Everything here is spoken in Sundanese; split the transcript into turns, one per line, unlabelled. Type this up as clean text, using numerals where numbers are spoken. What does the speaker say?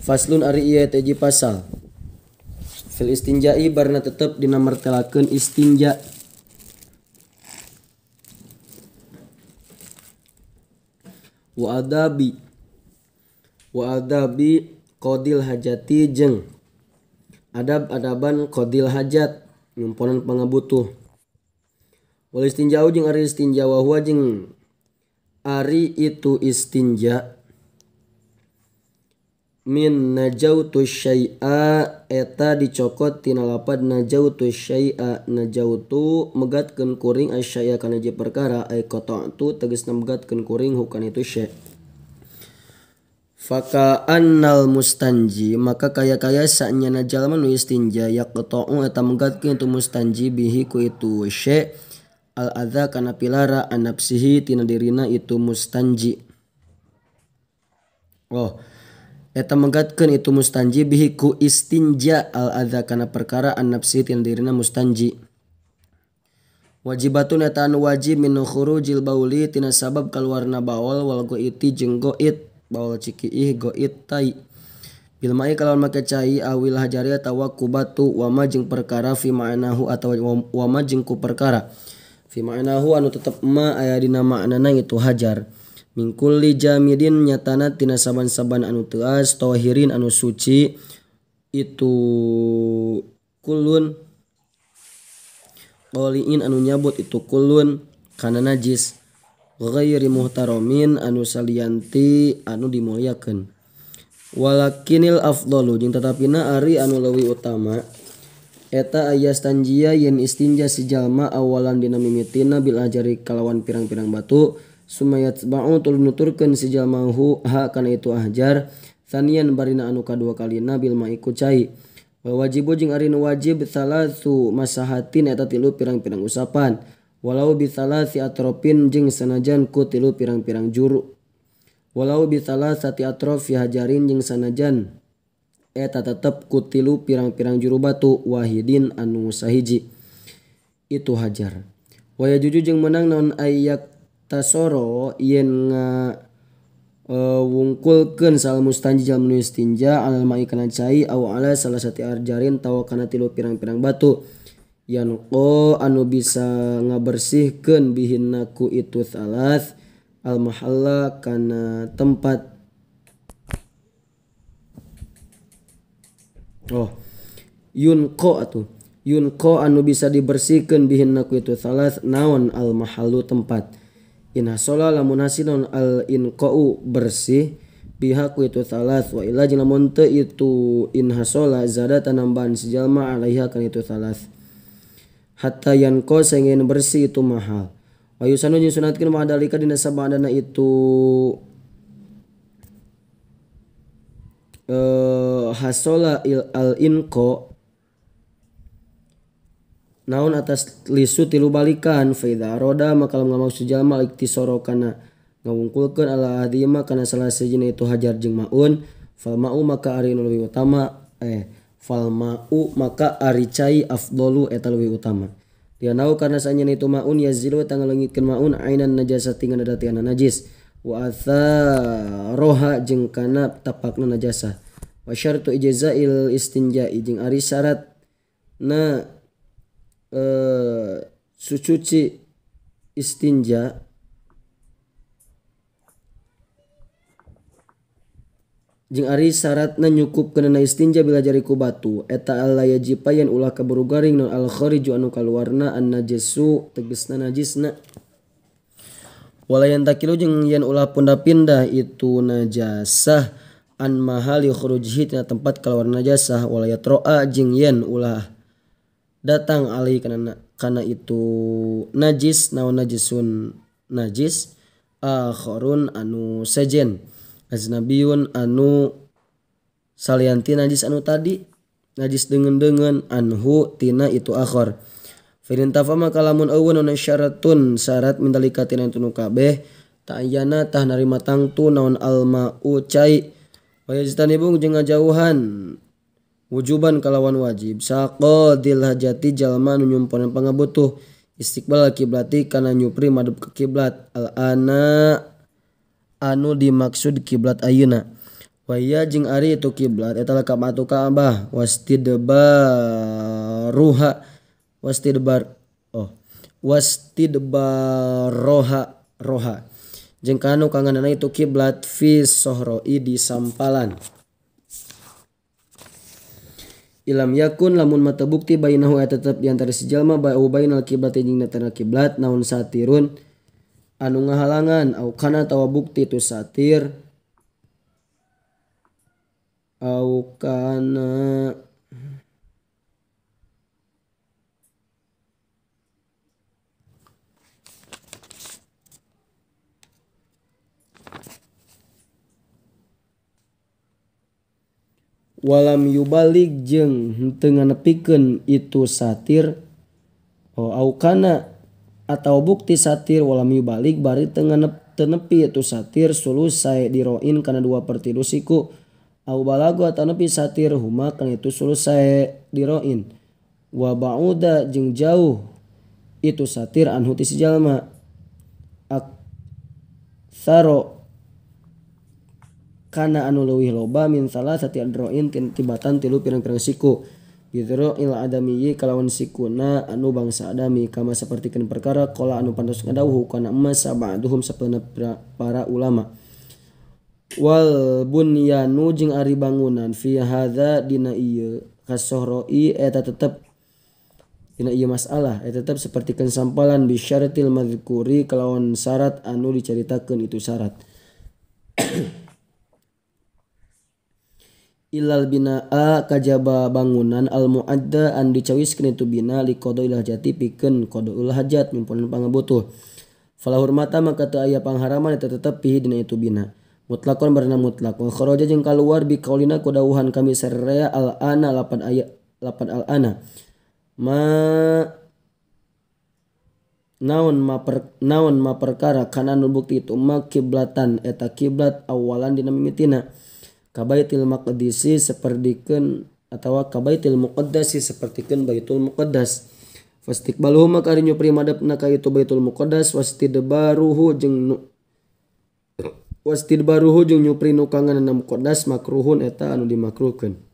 Faslun ari ieu teh hiji pasal. Fil istinja'i barna tetep dina martelakeun istinja. Wa adabi qadil hajati jeung adab-adaban qadil hajat nyumponan pangabutuh. Wal istinja'u jeung ari istinja wa huwa jeung ari itu istinja min najautu syai'a eta dicokot tina lapad najautu syai'a najautu megatkeun kuring asyai'a kana hiji perkara ay qata'tu tegasna megatkeun kuring hukana itu syai'. Faka annal mustanji maka kaya-kaya sanyana jalma nu istinja yaqta'u eta megatkeun itu mustanji bihi ku itu syai' al adza kana pilara an nafsihi tina dirina itu mustanji. Oh, eta megatkeun itu mustanji bihi ku istinja al adza kana perkara an nafsihi tina dirina mustanji. Wajibatun eta anu wajib min khurujil bauli tina sabab kaluarna baol wal goiti jeung goit baol cikiih goit tai bil mai kalawan make cai awil hajari atawa ku batu wama jeung perkara fi ma'nahu atawa wama jeung ku perkara fi ma'nahu anu tetep ma aya dina maknana itu hajar min kulli jamidin nyatana tina saban-saban anu teuas tahirin anu suci itu kulun qaliin anu nyabut itu kulun kana najis ghairi muhtaramin anu salianti anu dimuliakeun. Walakinil afdalu jeung tatapina ari anu leuwih utama eta ayastanjia yen istinja si jalma awalan dina mimitina bil ajari kalawan pirang-pirang batu sumayat ba'u tuluy nuturkeun si jalma hu ha kana itu ahjar sanian barina anu kadua kalina bil ma'i ku cai. Wa wajibu jeung ari nu wajib salatu masahatin eta tilu pirang-pirang usapan walau bi salasi atropin jeung sanajan ku tilu pirang-pirang juru walau bi salasati atrofi hajarin jeung sanajan eta tetep ku tilu pirang-pirang juru batu wahidin anu sahiji itu hajar. Wa yajuju jeung meunang naon ayak tasoro yen wungkulkeun sal mustanji jalma nu istinja alal ma'i kana cai aw ala salasati arjarin tawa kana tilu pirang-pirang batu yanqo anu bisa ngabersihkeun bihinna ku itu salas al mahalla kana tempat. Oh, yunqo atuh yunqo anu bisa dibersihkeun bihinna ku itu salas naon al mahallu tempat. In hasola lamun hasil naon al inqau bersih biha ku itu salas wa illa jeung lamun teu itu in hasola zada tanambahan si jalma alaiha kana itu salas hatta yanqo sengin bersih itu mahal. Wa yusanu jeung sunatkeun ma'adalika dina sabadana itu hasola al inqo naon atas lisu tilu balikan fa idza arada maka lamun ngamaksud jalma iktisara kana ngawungkulkeun ala adima kana salah sejina itu hajar jeung maun fal ma'u maka ari nu leuwih utama fal ma'u maka ari cai afdalu eta leuwih utama dianau karena sanyana itu maun yazilu tangaleungitkeun maun ainan najasati ngan datiana najis wa atharoha jeung kana tapakna najasah wa syartu ijzail istinja'i jeung ari syarat na sucuci istinja jeung ari syaratna nyukupkeunana istinja bila jari ku batu eta alla yajiba yen ulah kaburu garing non al khariju anu kaluarna an najisu tegasna najisna wala yantakilu jeung yen ulah pindah-pindah itu najasah an mahali khurujihi tina tempat kaluarna najasah wala yatro'a jeung yen ulah datang alih kana itu najis naon najisun najis akharun anu sejen ajnabiyun anu salianti najis anu tadi najis deungeun-deungeun anhu tina itu akhar. Firintafa maka lamun eueun naon syaratun syarat mindalika tina itu nu kabeh ta'ayyana tah narima tangtu naon alma'u cai wa yajtanibu jeung ngajauhan wujuban kalawan wajib saqadil hajati jalma nu nyumponan pangabutuh istiqbal kiblati kana nyupri madep ke kiblat al ana anu dimaksud kiblat ayeuna. Wa hiya jeung ari itu kiblat eta lakabatu Ka'bah wastidbaruha wastidbar oh wastidbaroha roha jeung kanu kanganana itu kiblat fi sohroi di sampalan. Ilam yakun lamun mata bukti bainahu eta tetep di antara si jalma ba'u bainal kiblat jeung natana kiblat naon satirun anu ngahalangan au kana tawa bukti tu satir au kana walam yubalik jeung henteu nganepikeun itu satir oh au kana atau bukti satir walam yubalik bari teu nepi itu satir sulusai diroin kana 2/3 siku au balago atau nepi satir huma kana itu sulusai diroin wa ba'uda jeung jauh itu satir anhu ti si jalma aktsaro kana anu leuwih loba min salasati adroin tibatan tilu pirang-pirang siku bidroil adamiyyi kalawan sikuna anu bangsa adami kama sapertikeun perkara qala anu pantos ngadawuh kana emas sab'aduhum sapeuna para ulama wal bunyanu jeung ari bangunan fi hadza dina ieu kasohroi eta tetep dina ieu masalah eta tetep sapertikeun sampalan bi syaratil madzkuri kalawan syarat anu dicaritakeun itu syarat. Ilal binaa kajaba bangunan al muadda an dicawiskeun itu bina liqadail hajati pikeun qadaul hajat nyumponan pangabutuh fala hurmata maka teu aya pangharaman eta tetep pihi dina itu bina mutlakon barna mutlak wa kharaja jeung kaluar bi qaulina ku dawuhan kami sarrea al ana lapan aya lapan al ana ma naon ma perkara kana nu bukti itu ma kiblatan eta kiblat awalan dina mimitina kabaitil maqdisi sapertikeun atawa kabaitil muqaddasi sapertikeun Baitul Muqaddas fastiqbaluhu maka ari nyupri madepna ka itu Baitul Muqaddas wastidbaruhu jeung nyupri nu kanganna Muqaddas makruhun eta anu dimakruhkeun.